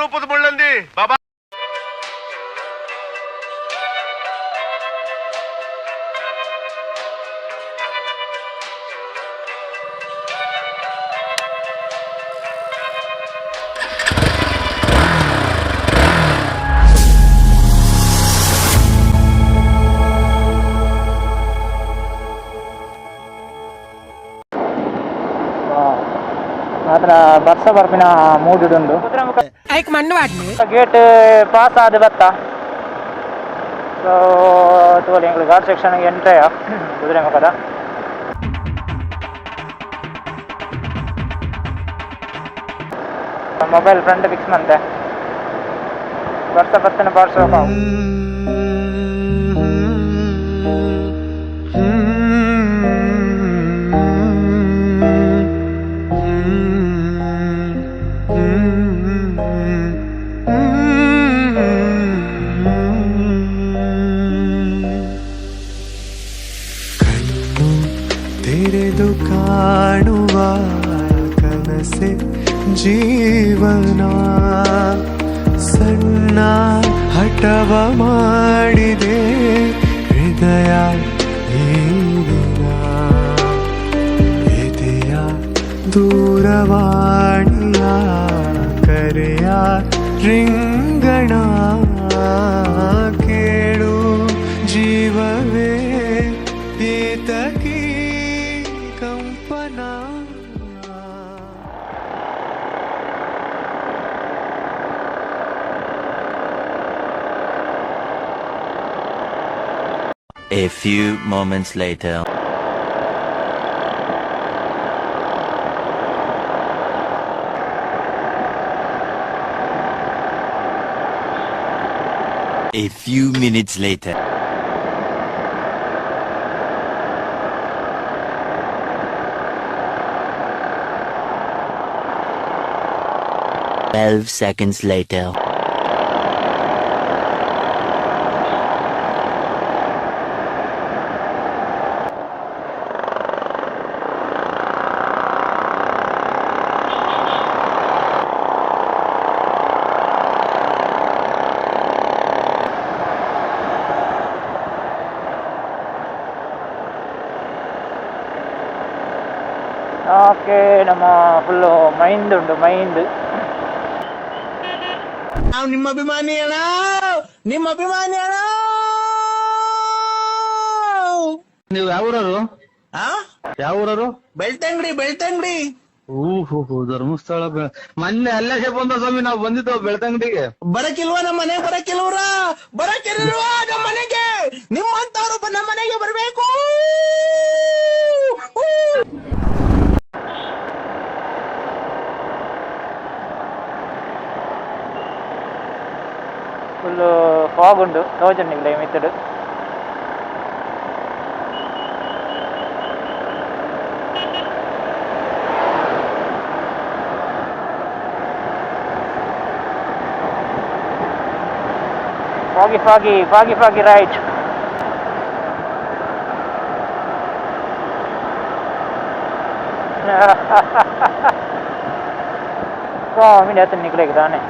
ಅಪರೂಪದ ಮುಳ್ಳಂದಿ ಬಾಬಾ. ಮಾತ್ರ ಬರ್ಸ ಬರ್ಪಿನ ಮೂಡುಡುಂಡು. ಐಕ್ ಮಣ್ಣು ವಾಡ್ನಿ. ಗೇಟ್ ಪಾಸ್ ಆದ ಬತ್ತ. ಸೊ ತೋಲಿ, ಎಂಗ್ಲು ಘಾಟ್ ಸೆಕ್ಷನ್ ಎಂಟ್ರೆಯ ಕುದುರೆಮುಖದ. ಮೊಬೈಲ್ ಫ್ರಂಟ್ ಫಿಕ್ಸ್ ಮಂತೆ, ಬರ್ಸ ಬತ್ತನ ಬಾರ್ಸ. ಕಣ್ಣು ತೆರೆದು ಕಾಣುವ ಕನಸೆ ಜೀವನ. ಸಣ್ಣ ಹಠವ ಮಾಡಿದೆ ಹೃದಯ ಈ ದಿನ. ಎದೆಯ ದೂರವಾಣಿಯ ಕರೆಯ ರಿಂಗಣ ಕೇಳು ಜೀವವೇ, ಏತಕೀ ಕಂಪನ? A few moments later. A few minutes later. 12 seconds later. Okay, ನಮ್ಮ ಫುಲ್ಲು ಮೈಂದ್ ಉಂಡು, ಮೈಂದ್. ನಾವು ನಿಮ್ಮ ಅಭಿಮಾನಿ ಅಣ್ಣ, ನಿಮ್ಮ ಅಭಿಮಾನಿ ಅಣ್ಣ. ನೀವು ಯಾವ ಊರವರು? ಆ? ಯಾವ ಊರವರು? ಬೆಳ್ತಂಗಡಿ, ಬೆಳ್ತಂಗಡಿ. ಊಹೋ, ಧರ್ಮಸ್ಥಳ. ಮೊನ್ನೆ ಅಲ್ಲೇ ಬಂದ ಸ್ವಾಮಿ, ನಾವು ಬಂದಿದ್ದೋ ಬೆಳ್ತಂಗಡಿಗೆ. ಬರಕಿಲ್ವಾ? ನಮ್ಮ ಮನೆಗೆ ಬರಕಿಲ್ವ್ರ? ಬರಕಿಲ್ವಾ ನಮ್ಮ ಮನೆಗೆ? ನಿಮ್ಮಂತವ್ರು ನಮ್ಮ ಮನೆಗೆ ಬರ್ಬೇಕು. ಊ. ಫುಲ್ಲು ಫಾಗ್ ಉಂಡು, ತೋಜುಂಡು ಮಿತ್ತಡು. Foggy, foggy, foggy, foggy, right. ಸ್ವಾಮಿ ನಿಕ್ಲೆಗ್ ದಾನೆ.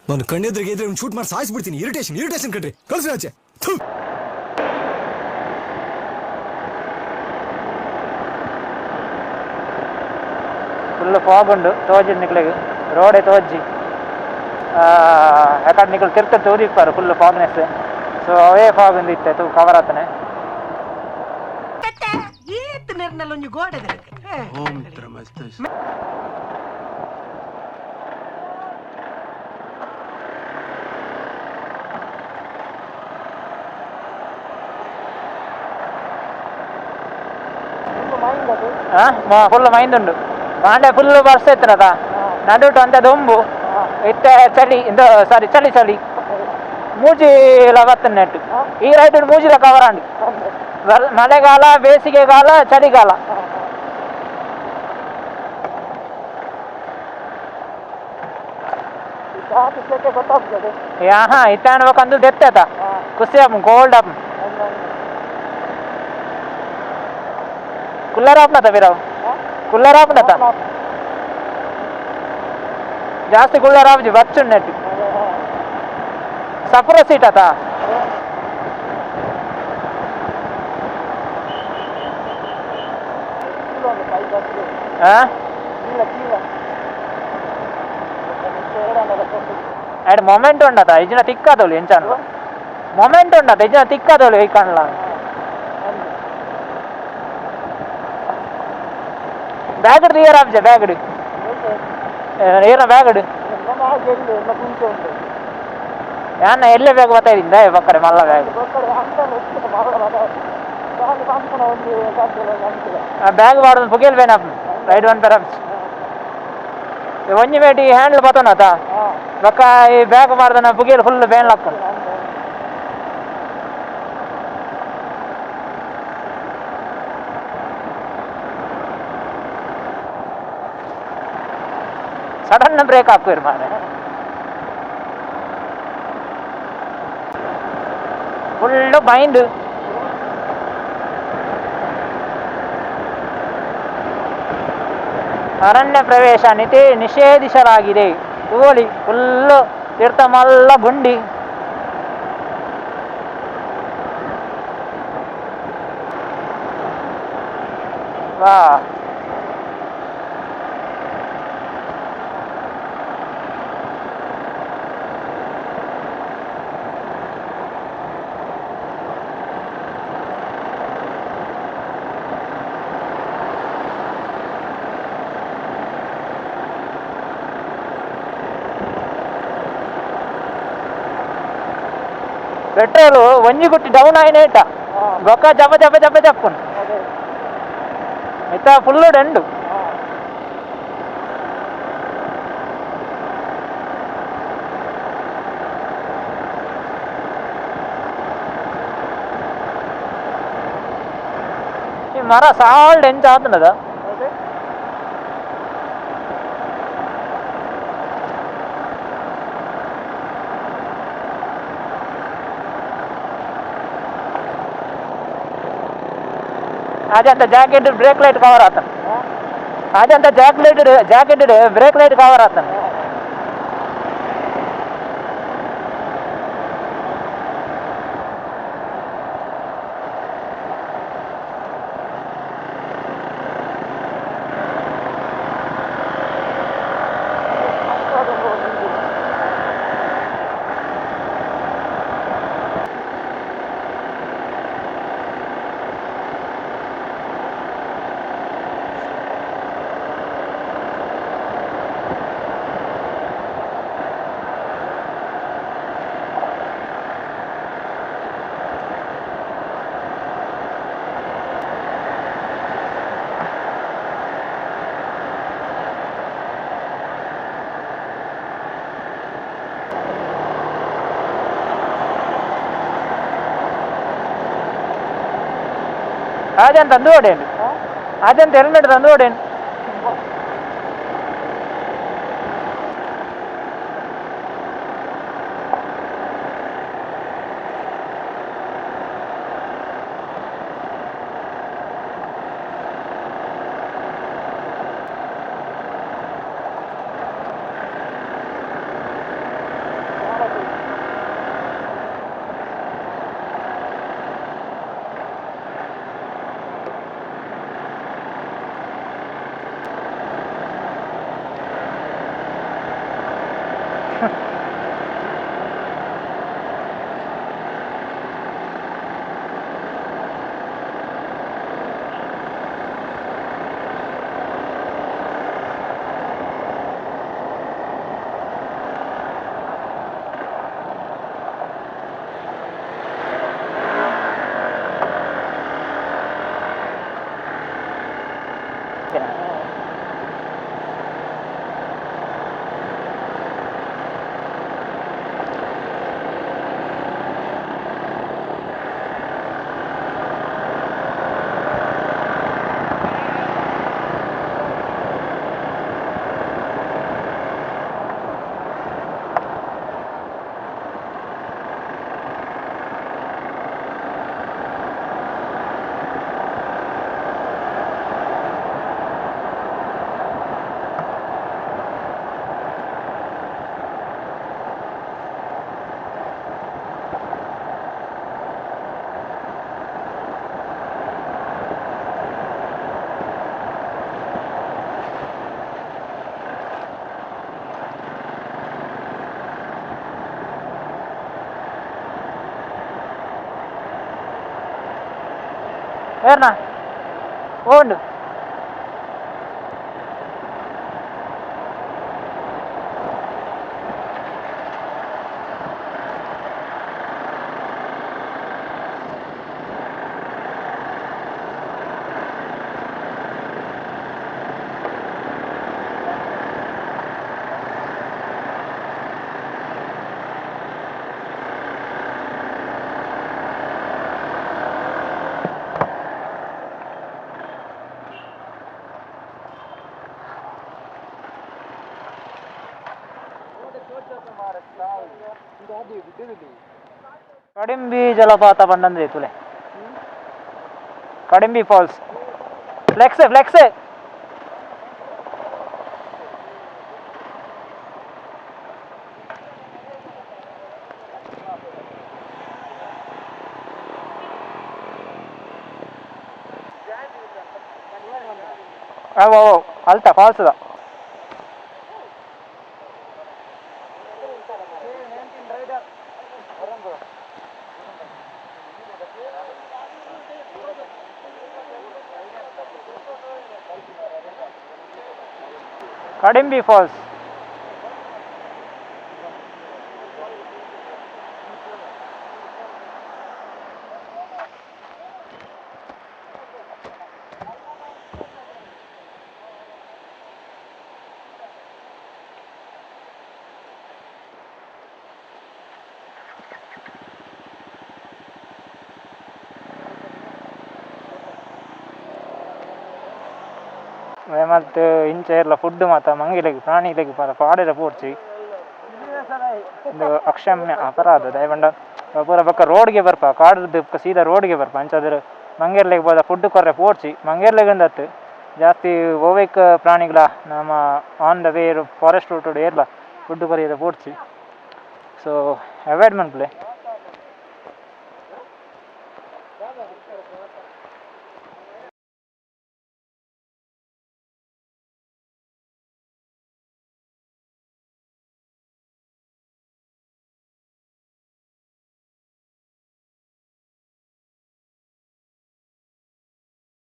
ನಾನು ಕಣ್ಣೆದ್ರಿಗೆ ಇದ್ರೆ ಒಂದು ಶೂಟ್ ಮಾಡಿ ಸಾಯಿಸ್ಬಿಡ್ತೀನಿ. ಇರಿಟೇಷನ್, ಇರಿಟೇಷನ್ ಕಣ್ರಿ. ಕಳ್ಸಿ ಆಚೆ, ಥು. ಫುಲ್ ಫಾಗ್ ಉಂಡು, ತೋಜಿ ನಿಕ್ಲೆಗ್ ರೋಡೆ ತೋಜಿ. ಯಾಕಂದ್ರೆ ನಿಕಲ್ ತಿರ್ತ ತೋರಿಪ್ಪಾರು ಫುಲ್ ಫಾಗ್ನೆಸ್. ಸೊ ಅವೇ ಫಾಗ್ ಒಂದು ಇತ್ತೆ ತೂ ಕವರ್ ಆತನೆ. ಏತ್ ನಿರ್ನಲ್ಲೊಂಜಿ ಗೋಡೆ. ಫುಲ್ ಮೈಂದ್ ಉಂಡು. ಮಾಂಡೆ ಫುಲ್ ಬರ್ಸ ಇತ್ತನದ, ನಡುಟು ಅಂತ ದೊಂಬು ಇತ್ತೆ. ಚಳಿ ಇಂದು, ಸಾರಿ, ಚಳಿ ಚಳಿ. ಮೂಜಿಲ ಬತ್ತನೆಟ್ಟು ಈ ರೈಟ್ ಮೂಜಿಲ ಕವರ್ ಆಂಡ್. ಮಳೆಗಾಲ, ಬೇಸಿಗೆಗಾಲ, ಚಳಿಗಾಲ. ಹಾ, ಇತ್ತೆ ಅನ್ಬೇಕಂದು ದೆತ್ತ ಖುಷಿ ಆಪ್, ಕೋಲ್ಡ್ ಆಪ್. ಕುಲ್ಲರ್ ಆಪ್ನತ ಬೀರವ್, ಕುಲ್ಲರ್ ಆಪ್ನತ. ಜಾಸ್ತಿ ಕುಳ್ಳರ ಆಪುಜಿ ಬಚ್ಚುಂಡು ಸಪುರ ಸೀಟ್ ಆತ ಆ್ಯಡ್ ಮೊಮೆಂಟ್ ಉಂಡತ ಇಜ್ಜಿನ ತಿಕ್ಕಾದೋಳು ಎಂಚಾನ್ಲ ಮೊಮೆಂಟ್ ಉಂಡತ ಇಜ್ಜಿನ ತಿಕ್ಕಾದೋಳು ಈ ಕಾಣ್ಲ ಬ್ಯಾಗ್ ಇಯರ್ ಆಪ್ಜೆ ಬ್ಯಾಗ್ ಏನ ಬ್ಯಾಗ್ ಯಾನ ಎಲ್ಲೇ ಬ್ಯಾಗ್ ಬರ್ತಾ ಇದ್ದಿಂದ ಬಕ್ಕಡೆ ಮಲ್ಲ ಬ್ಯಾಗ್ ಬ್ಯಾಗ್ ಮಾಡೋದು ಪುಗೇಲ್ ಬೇನ ರೈಡ್ ಒನ್ ಪೆರ ಒಂಜಿ ಮೇಟಿ ಹ್ಯಾಂಡಲ್ ಬತ್ತೋನತ ಬೊಕ್ಕ ಈ ಬ್ಯಾಗ್ ಮಾಡ್ದನ ಪುಗೇಲ್ ಫುಲ್ ಬೇನ್ ಹಾಕೊಂಡು ಸಡನ್ ಬ್ರೇಕ್ ಹಾಕುವಿರು ಮಾರೆ ಫುಲ್ಲು ಬೈಂಡ್ ಅರಣ್ಯ ಪ್ರವೇಶ ನಿಷೇಧಿಸಲಾಗಿದೆ. ತೂವೊಲಿ ಫುಲ್ಲು ತೀರ್ಥ ಮಲ್ಲ ಗುಂಡಿ. ವಾ ಪೆಟ್ರೋಲು ಒಂಜಿ ಗುಟ್ಟಿ ಡೌನ್ ಆಯ್ನೇಟ ಬೊಕ್ಕ ಜಪ ಜಪ ಜಪ ಜಪ್ಪುಂಡು ಮಿತ್ತ ಫುಲ್ಲು ಡೆಂಡು. ಈ ಮರ ಸಾಲ್ಡ್ ಎಂಚ ಆತನದ ಅದಂತ ಜಾಕೆಟ್ ಬ್ರೇಕ್ ಲೈಟ್ ಕವರ್ ಆತನ ಅದಂತ jacket jacket brake light cover ಆತನ. ಆಜಂತ ತಂದು ಹೊಡೇನು ಆಜಂತ ಹೆಲ್ಮೆಟ್ ತಂದು ಹೊಡೇನು. ಏರ್ನಾ ಓಂಡು. ಕಡಿಂಬಿ ಜಲಪಾತ ಬಂದಂದ್ರೆ ತುಲೆ ಕಡಿಂಬಿ ಫಾಲ್ಸ್. Flex flex. ಅವು ಅವು ಅಲ್ತ ಫಾಲ್ಸ್ ಅದ. ಕಡಿಂಬಿ ಫಾಲ್ಸ್. ಮತ್ತು ಇಂಚ ಇರ್ಲ ಫುಡ್ ಮಾತ ಮಂಗಿಲೆಗ್ ಪ್ರಾಣಿಲೆಗ್ ಪರ ಪಾಡೆರ ಪೋಡ್ಚಿ. ಇದು ಅಕ್ಷಮ್ಯ ಅಪರಾಧ. ದಯಪಂಡ ಪೂರ ಬೊಕ್ಕ ರೋಡ್ಗೆ ಬರ್ಪ, ಕಾಡ್ದು ಸೀದಾ ರೋಡ್ಗೆ ಬರ್ಪ. ಅಂಚಾದ್ರೆ ಮಂಗೇರ್ಲೆಗ್ ಪೋದ ಫುಡ್ ಕೊರ್ರೆ ಪೋಡ್ಚಿ. ಮಂಗೇರ್ಲೆಗ್ ಅಂದತ್ತು ಜಾಸ್ತಿ ಓವೇಕ್ ಪ್ರಾಣಿಗಳ ನಮ್ಮ on the way forest route ಏರ್ಲ food ಕೊರಿಯರೆ ಪೋಡ್ಚಿ. ಸೊ ಅವಾಯ್ಡ್ ಮನ್ಪುಲೆ.